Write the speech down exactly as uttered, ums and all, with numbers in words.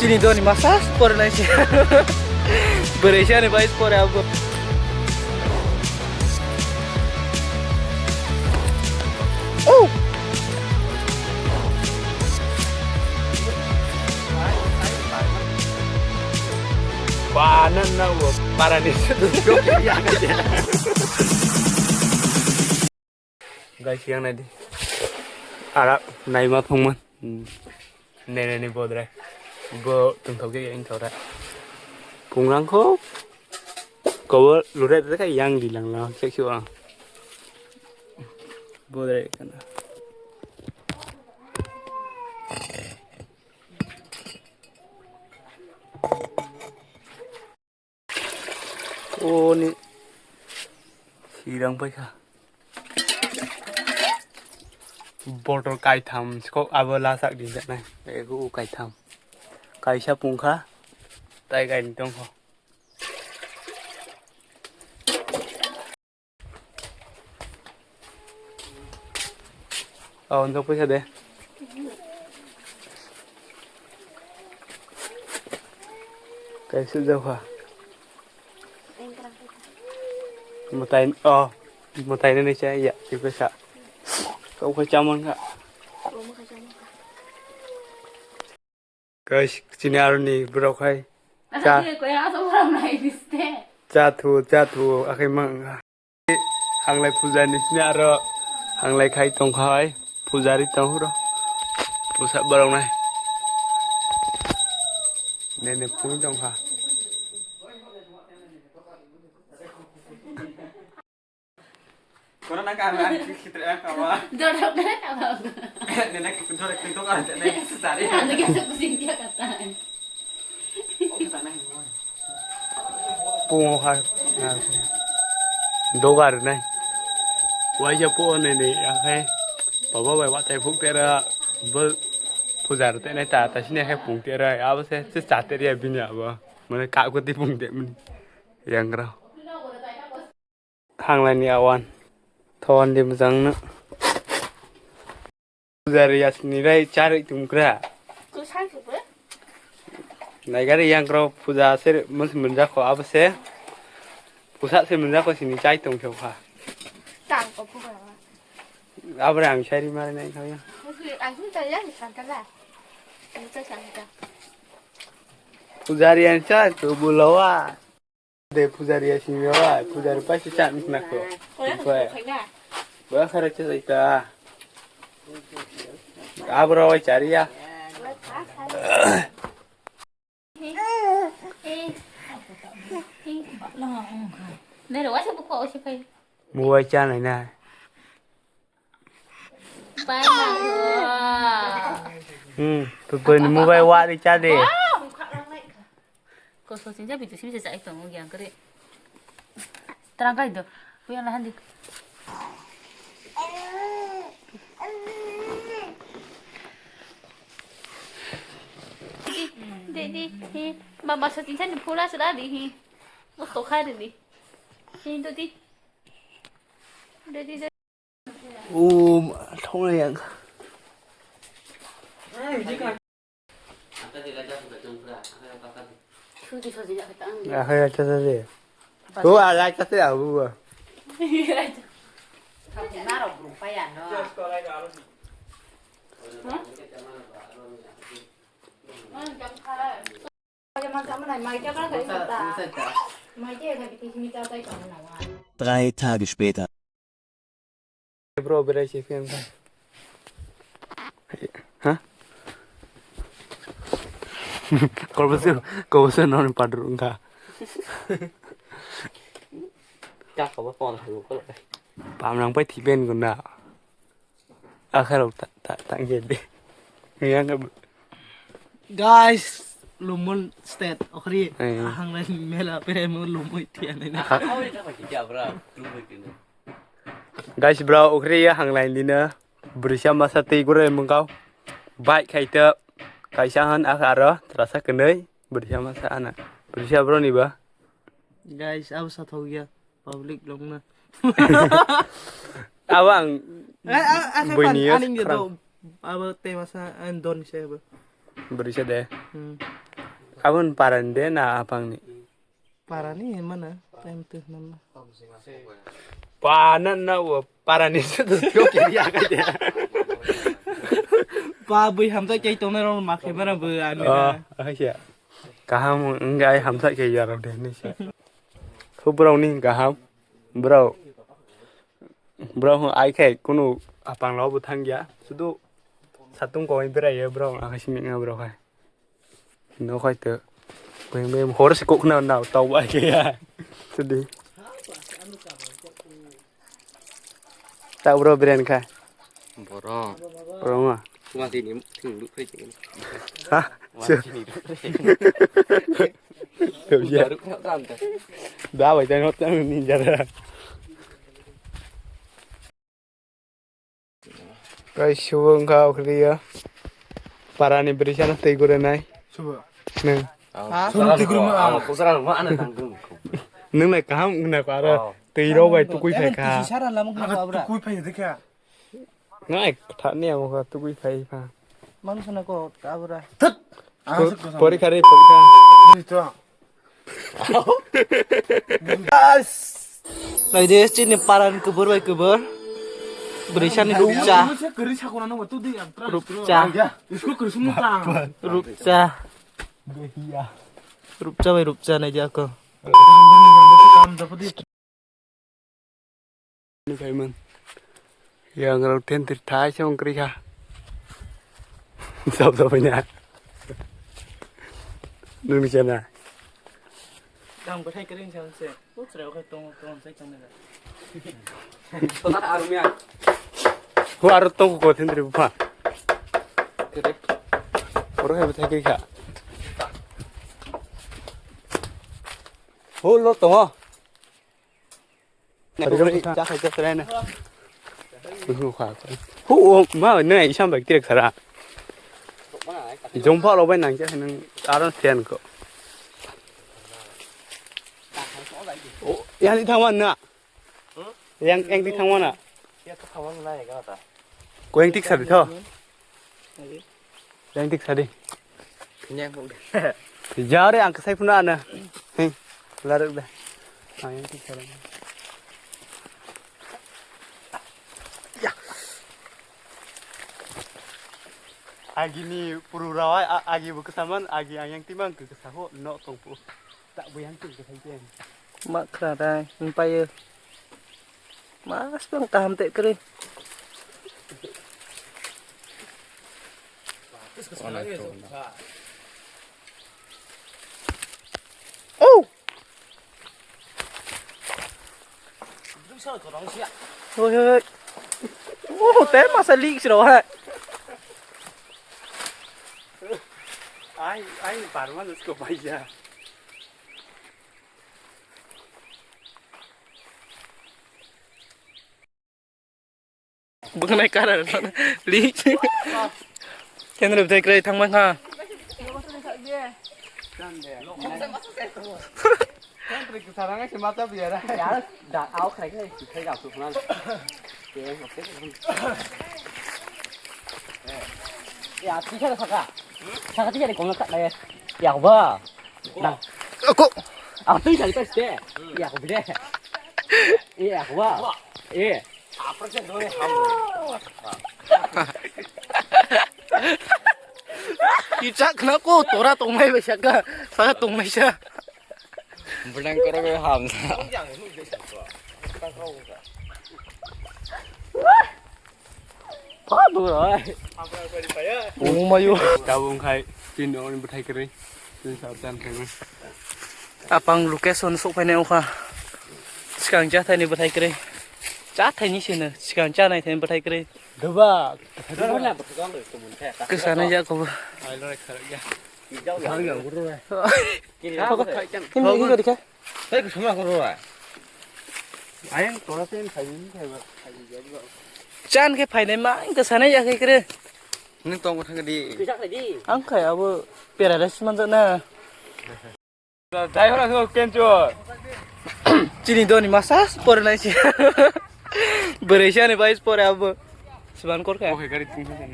Chini doni masa pore nai se. Bwrwi sani bai pore abo. Oh. Ba nan na wo para ni se. Guys, yang nai di. Ara naima thongman. Hmm. Nene ni bodre. Bo tungthok je yang thora. Pungrang ko. Ko lure de ka yang di lang lang. Cek siwa. Bodre kana. O ni sirang paikha. Bottle kaitham skok abo lasak di jaknai. Ego kaitham. Kaisa pungkha. Tai kaini tongkho. Oh, untuk pisa deh. Kayak sudah kah? Mutai, oh, mutai ini saya ya, tipe sa. Kau kau caman kak. Guys, chini aroni borok hai cha. Cha thu, cha thu, akhai mang. Hanglai puja ni sini aro hanglai khai tongkha hai, pujari tong huro. Pusa borok nai. Nene pung tongkha. Kono nang kang nang khitre ang kawa. Dorok na kawa. Nene khitre dorok khitre to kang tene sari. Ano kaya sa kusing dia katan. Pungo kha. Dogar nai. Waisa po ne ne ya khai. Baba bai watai phuk tera bol pujar te nai ta ta sini khai pung tera abo se se cha tera bini abo. Mane ka ko ti pung te mani. Yang rau. Hanglai ni awan. Thon di mujang no. Pujari asni rai chari tumkra. Naigari yang rau puja se mus munjak kho abo se. Pusa se munjak kho sini chai tong kho kha. Tang ko puga. Abre ang chari mari nai kha ya. Aku aku tanya di sana lah. Aku tanya sana. Pujari yang chai tu bulawa. De pujari ya simi wa, pujari paisa cha nik nako. Ba khara cha ita. Abro wai chari ya. Nere wasa buka osi pai. Muwai cha nai na. Pai ma. Hmm, pupui ni mubai wari cha de. Koso sinja bitu simse chai tongo yang kere. Terang kai do. Kuya lahan di. Dedi, hi, mama sa tinsa ni pura sila di hi. Mo to khai di. Hi do di. Dedi. Um, thong yang. Suji suji ya kita ang. Ah, hai, acha, acha, acha. Oh, ala, acha, acha, abu, abu. Tapi naro berupaya no. Drei Tage später. Bro, berai se fan fan. Ha? Kau besul, kau besul non padru engka. Kak kau pon kau kau. Pam nang pai tipen guna. Akhirok ta ta ta ngede. Yang guys, Lumon State, okhri. Eh. Hanglai mela pere mo lumoi tiya nene. Guys, bro, okhri ya hanglai dina. Brisa masa tei gure mengkau. Bike khai ta kaisa han ak aro terasa kenai. Brisa masa ana. Brisa bro ni ba. Guys, abo sathok ya. Public long na. Abo ang. Eh, ah, ah, buini kan, yo aning yo phrang. Do. Abo te masa an don se abo. Bwrwi se de. Hmm. Aboni parani de na aphangni? Parani himana, time tu himana. Pa na na wo parani se tu yo ke ya ka de. Pa bui hamsa kei tong na rong ma khe mana bu ani. Oh, na. Asia. Kaham wngkha ai hamsa kei ya rong de ni se. Khu brao ni kaham. Brao. Brao hwn ai khe kunu apang lo bo thang ya. Sudu satung koi berai ya brao, akai simi nga brao khai. No khai to. Beng beng hor si kok na na tau ai khe ya. Sudi. Ta bro beren kha. Borong. Borong ma. Wa tini thing lu khai tini. Ha? Wa tini lu khai. Ya. Baru kena tante. Da bai tani hot tani ni jara. Kai subo wngkha okhliya. Parani brisano tei gure nai. Subo. Neng. Ha? Subo tei gure ma. Ang kusara ma ana tangtung. Neng nai kaham wngna ko aro. Oh. Tei rok bai tukui phai kha. Sara lamuk na abra. Tukui phai de kha. Ngai kha ni amo kha tukui phai kha. Mang sana ko abra. Thut. Porikha re porikha. Bui to. Naidi chini paran kubur bai kubur. Brisani rupcha. Rupcha. Rupcha. Rupcha bai rupcha naidi ako. Ni phaimang. Yang rok thentir thai se ongkri kha. Sab sab nya. Nung ni chana. Dang bathai kering chang se. Putra oke tong tong sai tong na. Sota arumya. Hu aro tong ko thentir bupha. Kere. Oro hai bathai kiri kha. Hu lo tongo. Hu, ma, nai, isam bai tirek sara. Jongpha lo bai nang, nang, aron sen ko. O, yang di thangwan na. Yang, yang di thangwan na. Ko yang tik sari tho. Yang tik sadi. Nyang kok de. Jare ang kesai puna ana. Hei, laruk de. Ah, yang tik sadi. Ya. Agi ni puru rawai, a-, agi bu kesaman, agi ayang timang ke kesaho, no tongpu. Tak bu yang tik kesai jen. Mak kra dai, mpaye. Mas bang kaham te kre. Oh. Hoi, hoi, hoi. Oh, te masa leak siro hai. Ai, ai, parma nusko bhaiya. Bwkhanai kara li. Kendra bwthai kwrwi thangma kha. Ya, tisa saka. Saka tisa de kona tak ya. Ya ba. Nang. Ako. Ah, tui sari tas de. Ya, aku bide. Iya, aku ba. Iya. Apa sih doi ham? Ichak kena ko tora tongmai besa ka. Saya tongmai sa. Bwleng koro be ham. Omayo. Tabung khai tin oni bwthai kwrwi. Tin sa tan khai. Apang location sok phainai ongkha. Sikang cha thaini bwthai kwrwi. Cha thaini sino sikang cha nai thaini bwthai kwrwi. Dubak. Kwsa nai jak kobo. Ai lore kharok ya. Kini kini kini kini. Hei, kusuma ko rora. Ayang tola ten khai ni khai ba. Chan khe phainai ma, ang khe sanai ya khe kre. Nung tong thang di. Ang khai abo paradise man jana. Dai hora so kencho. Chini doni masa pore nai si. Bwrwi sani bai pore abo. Siban kor kha. Oke, gari tung thang.